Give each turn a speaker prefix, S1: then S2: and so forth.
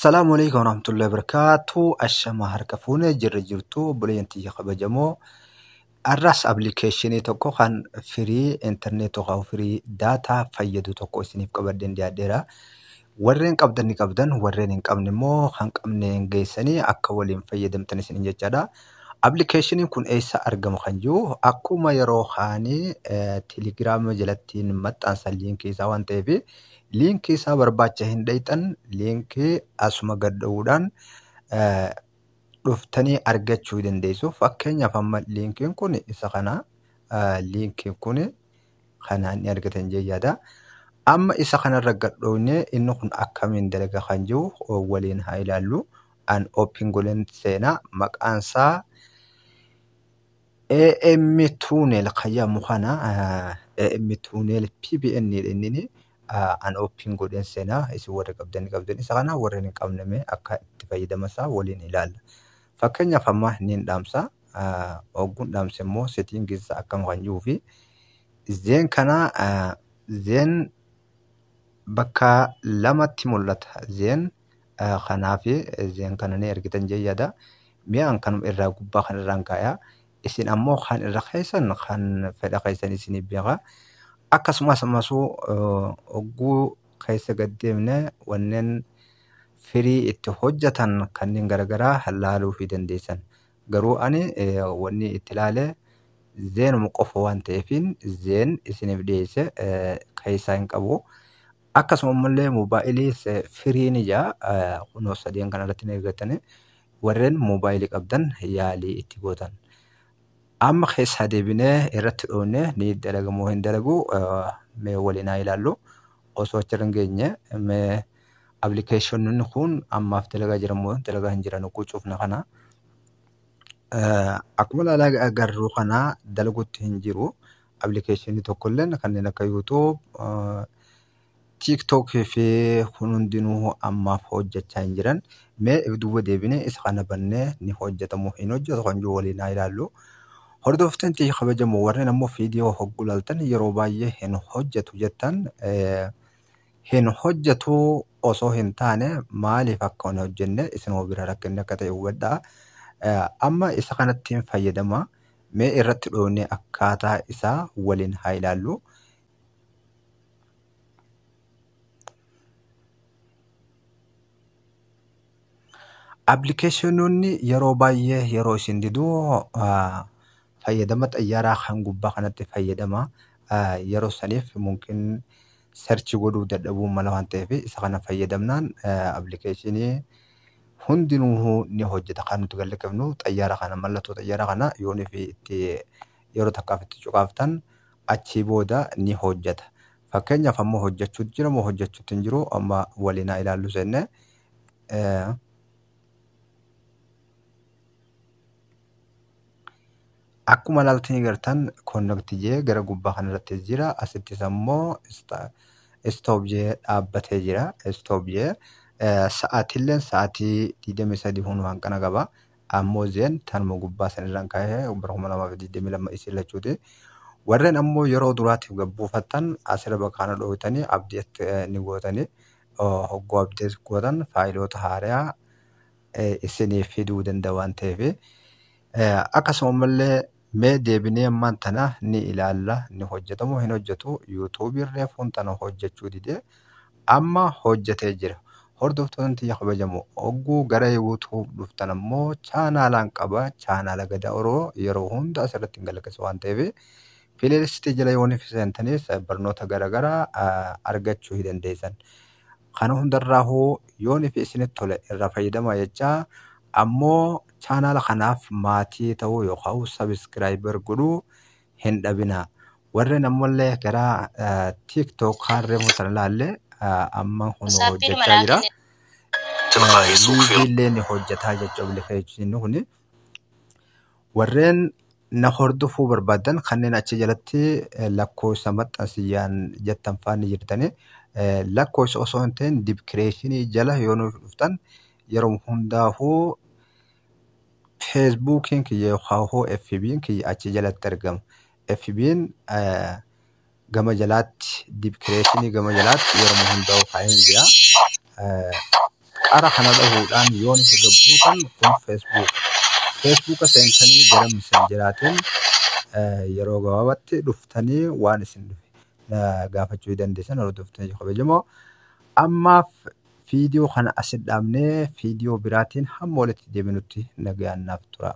S1: Assalaamu alaikum warahmatullahi wabarakatuh. Ashama harka fuunee jirra jirtu obboleeyyan tiyya kabajamoo. Har'as appilikeeshinii tokko kan firii intarneetii yookaan firii daataa fayyadu tokko isiniif qabadheen dhiyaadheera. Warreen qabdan ni qabdan, warreen hin qabne immoo kan qabne hin geessanii akka waliin fayyadamtan isiniin jechaadha. Appilikeeshiniin kun eessa argama kan jiru akkuma yeroo kaanii teelegiraama jalattiin maxxansa liinkii isaa waan ta'eef liinkii isaa barbaacha hin dhayxan liinkii asuma gad dha'uudhaan dhuftanii argachuu dandeessu. Fakkeenyaaf amma liinkiin kun isa kana liinkiin kun kanaan ni argatan jee yaada. Amma isa kanarra gad dhoofnee inni kun akkamiin dalaga kan jiru waliin haa ilaallu. An open godheen seenaa maqaan isaa AM Tunnel kan jedhamu kana AM Tunnel PBN inni an open godheen seenaa isin warra qabdan qabdan isa kana warreen hin qabne mee akka itti fayyadama isaa waliin ilaalla. Fakkeenyaaf amma niin dhaamsa ogguun dhaamse immoo setting isaa akkam kan jiruu fi zeen kana zeen bakka lamatti mul'ata. Zeen kanaa fi zeen kana ni argitan jee yaada. Mi'aan kanuma irraa gubbaa kan irraan kaayaa. Isin ammoo kan irra keessan kan fedha keessan isiniif beeka. Akkasumas ammasuu ogguu keessa gad deemne wanneen firii itti hojjetan kanneen garaagaraa laaluu fi dandeessan. Garuu ani wanni itti ilaale zeenuma qofa waan ta'eefin zeen isiniif dhiyeesse keessaa hin qabu. Akkasuma ammallee moobaayilii firii ni jira. Kunoo sadeen kanarratti ni argattani. Warreen moobaayilii qabdan yaalii itti gootan. Amma keessaa deebinee irratti dhoofnee ni dalaga moo hin dalagu mee waliin haa ilaallu. Osoo achirra hin geenye mee appilikeeshinoonni kun ammaaf dalagaa jiran moo dalagaa hin jiran cuufna kana. Akkuma ilaalaa agarru kana dalaguutti hin jiru. Appilikeeshinii tokkolleen kanneen akka YouTube, TikTok fi kun hundinuu ammaaf hojjechaa hin jiran. Mee duuba deebinee isa kana bannee ni hojjetamu hin hojjetu kan jiru waliin haa ilaallu. Hordoftoonni tiyya kabajamoo warreen ammoo viidiyoo hogguu ilaaltan yeroo baay'ee hin hojjetu jettan hin hojjetu osoo hin taane maaliif akka hin hojjenne isinuma bira rakkinni akka ta'e hubadhaa. Amma isa kanatti fayyadama. Mee irratti dhoofnee akkaataa isaa waliin haa ilaallu. Appilikeeshinoonni yeroo baay'ee yeroo isin didu fayyadama xayyaaraa kan gubbaa kanatti fayyadama. Yeroo saniif mungkin search godhuu dadhabuu mala waan ta'eef isa kana fayyadamnaan appilikeeshinii hundinuu ni hojjeta. Kan nuti gad qabnu xayyaara kana mallattoo xayyaara kana yoonii fi itti yeroo takkaaf itti cuqaaftan achii booda ni hojjeta. Fakkeenyaaf ammoo hojjechuutu jira moo hojjechuutti hin jiru amma waliin haa ilaallu seenne. Akkuma ilaaltanii gartan connect jee gara gubbaa kanarratti jira. Asittis ammoo stop jee dhaabbatee jira. Stop jee sa'aatiilleen sa'aatii 23 hun waan kana qaba. Ammoo zeen tanuma gubbaa sanirraan ka'ee bara 2022 isin lachuuti. Warreen ammoo yeroo duraatiif gabbuufattan asirra bakka kana dhoowwitanii update ni gootanii hogguu update gootan faayiloota haaraa isiniif fiduu danda'a waan ta'eef. Akkasuma ammallee mee deebinee ammaan tana ni ilaalla ni hojjetamu hin hojjetu yuutuubiin reefuun tana hojjechuu didee amma hojjetee jira. Hordoftoonni tiyya kabajamoo hogguu gara YouTube dhuftan ammoo chaanaalaan qaba. Chaanaala Gadaa Oroo yeroo hunda asirratti hin galaqisu waan ta'eef playlistii jala yoo seentanis barnoota garaagaraa argachuu hin dandeessan. Kana hundarraahuu yoon fi isinitti tole irraa fayyadamaa jechaa ammoo chaanaala kanaaf maatii ta'uu yookaan subscriber godhuu hin dhabinaa. Warreen ammallee gara TikTok kaan reefu sana ilaalle amma kun hojjechaa jira. Liiviillee ni hojjetaa jechuudha appilikeeshiniin kun. Warreen na hordofuu barbaadan kanneen achi jalatti lakkoofsa maxxansiyyaan jettan faana jirtanii lakkoofsa osoo hin ta'in descriptionii jala yoo nuuf dhuftan yeroo hundaafuu feesbuukiin kiyya yookaan FB'n kiyya achi jalatti argama. FB'n gama jalaatti descriptionii gama jalaatti yeroo hundaa'u kaa'een jira. Qara kana dhahuudhaan yoon isa gabbuutan kun Facebook. Facebooka seentanii gara Messengeraatiin yeroo gabaabatti dhuftanii waan isin dhufe gaafachuu dandeessan hordoftoota kabajamoo. Ammaaf viidiyoo kana asitti dhaabnee viidiyoo biraatiin hamma walitti deebinutti nagaan naaf tura.